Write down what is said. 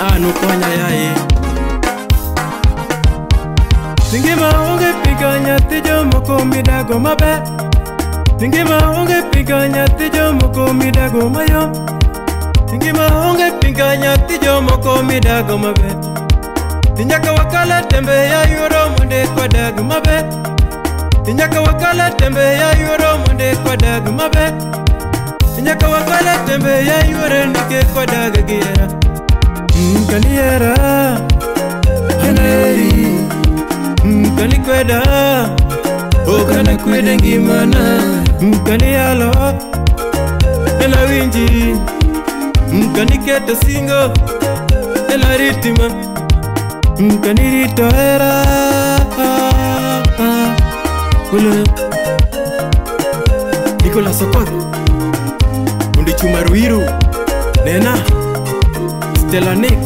Anu konya yaye. Ngima onge piga nyathi jomoko midago maber. Ngima onge piga nyathi jomoko midago mayom. Ngima onge piga nyathi jomoko midago maber. Nyaka wakala tembe ya yoro monde kwadag maber. Nyaka wakala tembe ya yoro monde kwadag maber. Nyaka wakala tembe ya yoro ndike kwadag giera. Kaniera haneri kanikweda okana kwede ngimana. Kanialo ena winji kaniketa singo ena ritima. Kanirito era Kule Nicolas Okoth Undi Chuma Ruiru Nena Stella Nick.